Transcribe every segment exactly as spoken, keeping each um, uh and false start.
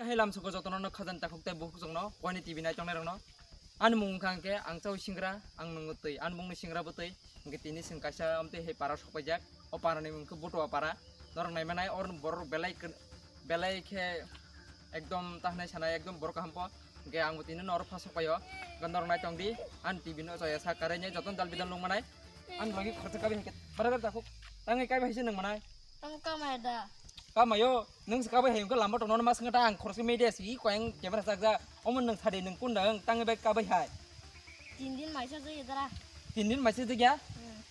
Hai lamsoko jotono no khajani takhuk tei bukhuk chwngno, koini T V nai tongnai rokno. Ani mung wngkha hwnkhe ang chao singra, ang nwngo twi, ani mungni singra bo twi. Hwnkhe tini chwng kaisa amtwi hai para sokpaijak. O parani mung khe Butua para. Norok naimanai, or borok belai khe, belai khe ekdom tahnai sanai, ekdom borok kaham po. Hwnkhe ang bo tini norok phasok paio. Hwnkhe norok nai tong di, ani T V no chaya sa karai nai, jotono dal bidal nung manai. Ani logi khoroksa kabai hai khe, bara bara takhuk. Tangwi kabai hai se nung manai. Tamo kamai da. Kamayo, nung se kabai hai wngkhe lama tongno ma swngkha ta ang khoroksa media si koyang camera sakjak. Omo nung sadi nung kun dang tangwi bai kabai hai. Tin din maisa jaya dara. Tin din maisa jaya? Hmm.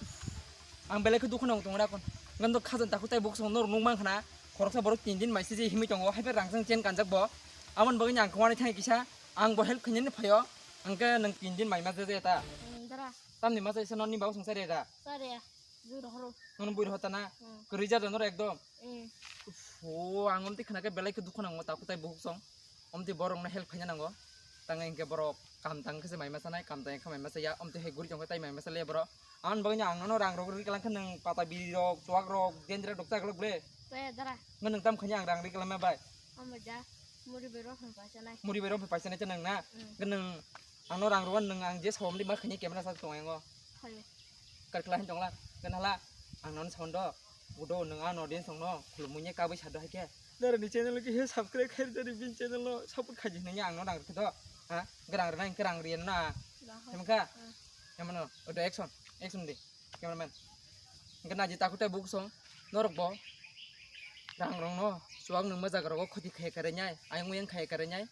Ang belai khe dukhu nang tongra kon. Ngan do khajan takhuk tai buk song nor nung mang khana. Khoroksa borok tin din maisa jaya himwi tongo. Hai bai rang jang chen kanjak bo. Amon bagwi ang khwani thang kisa. Ang bo help khainani phaio. Ang khe nung tin din mai ma jaya ta. Hmm, dara. Tamni ma jaya se noni babu song sari da. Sari ya. Bui rohoro. Nono bui rohor ta na? Hmm. Kwrwi jar noro ekdom. Hmm. Ufo, ang omtwi khna khe belai khe dukhu nango takhuk tai bukhuk song. Omtwi borok no help khaina nango. Tang hinkhe borok kam tang khe se mai masa nai, kam tang khe mai masa ya, omtwi hai guri tong khe tai mai masa le borok. Ang bagwi ang nono rang rok ri kalang khe nwng pata biri rok, chuwak rok, dendra rok chak lok ble. Taya dara. Ngan nwng tam khaina ang rang ri kalang ma bai. Omo ja, muri bai rok phai paisa nai. Muri bai rok phai paisa nai ta nwng na. Hmm. Ngan nwng Ang no rang rwna nwng ang je sawamni ma khaini camera sa tong yango. Hayo. Kar kla hin tongla, gan hala, ang no sound do, udo nwng ang audience tong no, khulumui ye kabui sado hai khe. Dara ni channel ki he subscribe khai dani bin channel no support khai di nanya ang no rang rwkhe do. Ha? Garang rwna, garang rwya na. Lahai. Hemkha? Hmm. Hemano, udo action, action di. Cameraman. Hingke naji takhuk tai bukhuk song norok bo rang rok no chuwak nwng ma jaga rogo khoti khai kare nyai, ayang uyang khai kare nyai,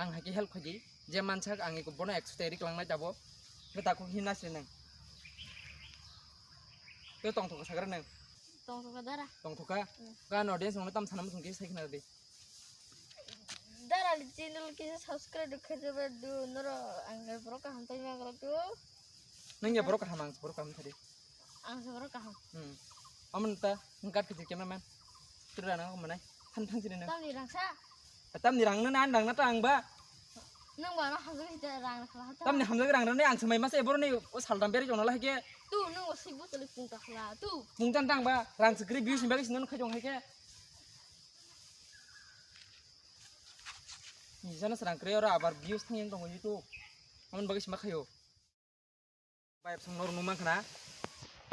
ang hai khe help khaidi, je mansak ang eko bono ekso teri kwlang nai tabo, hingke takhuk hin nasri nwng. Tei tongthok sakra nwng. Tongthok dara. Tongthok ka? Hmm. Ka no audience no tam sana muchung khe sai khna di. Dara ni channel kisa subscribe khaijaba du noro ang borok kaham tai ma gorok tu. Nang ya borok kaham ang borok kaham thari. Ang se borok kaham. Hmm. Amon ta nang kat kiti cameraman. Tura nang ko manai. Than thang sini nang. Tamni rangsa. Tamni rang na an rang na ta ang ba. Nang ba no hamjak hita rang na khala hata. Tamni hamjak rang na ang se mai masa borok ni o saldam beri jona la hake. Tu nang o sik bo tali pung ta khala tu. Pung tan tang ba rang se kri views ni bagwi sini nang khai jong hai ke. Nijana serang kre oro abar views thang yang tongo YouTube. Amon bagwi sima khayo. Bayap song nor numa khana.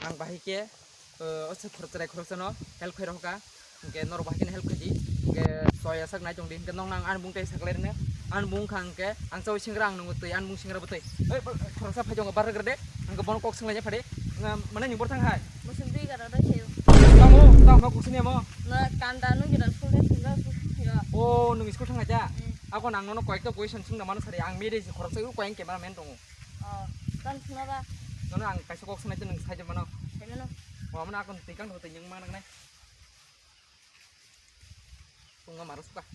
Ang bahai ke, eh, o se khoroksa rai khoroksa no help khai rohka. Hingke nor bahai ke help khaidi. Hingke soya sak nai tong di. Hingke nong nang an bung tei sak lai rene. An bung kha hingke ang chawi singra ang nungo tei an bung singra bwtei. Eh, khoroksa phai tongo bar gra de. Hingke bono kok sing lai phade. Nga, mana ni bor thang hai. Musim dui gara dai hayo. Tamo, tamo kok sini mo. Na kanda nung gira school de singra school yo. Oh, nung school thang aja. Hmm. Ako nang nono koyekta question sung na mano sari ang mede si khoroksa u koyeng camera man tongo. Oh, kan suna ba? Nono ang kaisa kok sanai tong nung sai de mano. Sai mano. Wa mano akon twi kang twi nyung ma nang nai. Tunga maru suka.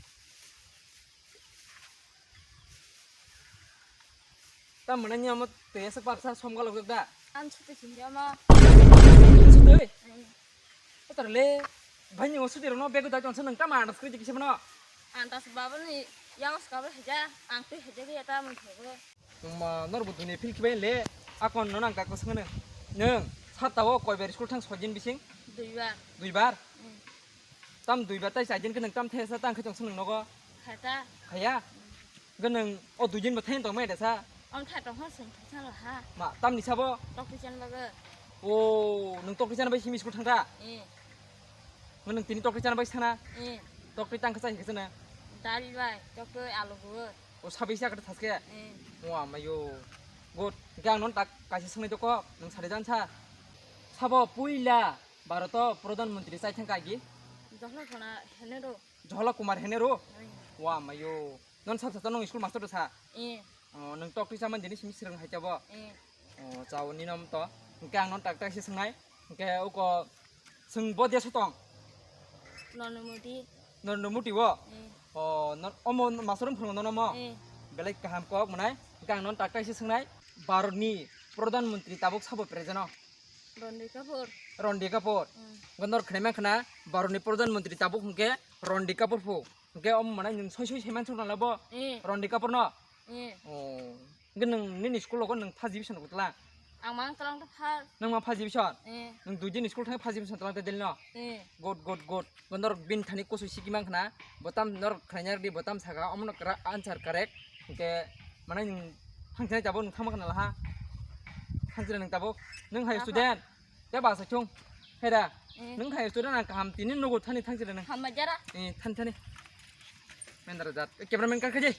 Ta mana ni amo twi asa paksa som galok da. An suti sindi ama. Suti? Hmm. Otar le, bhai ni osuti rono bego dai tonsa nang tama andas kri dikise mano. Andas baba ni yang skabel haja, ang twi haja ge ta mun thogo. Nungma norbo duni phil khibai le, akon no nang kakos ngene. Nung, sata o koi ber school thang sojin bising? Duibar. Duibar? Hmm. Tam duibar tai saijin ke nung tam thesa tang khe tong sung nogo? Khata. Khaya? Ge nung o duijin bo thain tong mai da sa? Ang kha tong ha sung thasa la ha. Ma, tam ni sabo? Tokti chan baga. O, nung tokti chan bai simi school thang da? Eh. Nung tini tokti chan bai sana? Eh. Tokti tang khe sa hi khe sana? Dal bai, tokti alu hu. O sabai sa kata thaske? Eh. Wa mayo. Good. Hingke ang non tak kaisa swngnai doko, nung sari jan sa. Sabo puila Bharoto Pradhan Mantri chai thang kagi? Jahla khona hene ro. Jahla Kumar hene ro? Eh. Wa mayo. Non sab sa nung school master do sa? Eh. Oh, nung tok twi chaman jeni simi srwng hai chabo? Eh. Oh, chao ni nom to. Hingke ang non tak tak se swngnai. Hingke uko Chwng bo deso tong? Narendra Modi. Narendra Modi o? Eh. O, no-, omo masor wng phunuk nono mo? Eh. Belai kaham kok mwnai. Hwnkhe ang nono tak kaisa swngnai. Bharatni Pradhan Mantri tabuk sabo present o? Ranbir Kapoor. Ranbir Kapoor. Hmm. Hwnkhe nor khwnai mankha na Bharatni Pradhan Mantri tabuk hwnkhe Ranbir Kapoor pho. Hwnkhe omo mwnai nwng soi soi saiman song tongla bo? Eh. Ranbir Kapoor no? Eh. Oh. Hwnkhe nwng nini school o nwng first division rwgwi tlang? Ang mang tolong to phar. Nang ma phaji bison? Eh. Nang dui din school thang phaji bison tolong te del no? Eh. Good, good, good. Bo norok bin thani kosoi siki mang khna. Botam norok khlaina di botam saka omo nok ra-, answer correct. Ke mana nang thang thani tabo nang thang ma khna laha. Thang thani nang tabo. Nang hai Aha. student. Te ba sa chung. Hera. Eh. Nang hai student ang kaham tini nogo thani thang thani nang. Hama jara. Eh, thani thani. Mendra jat. Eh, cameraman kar khaji.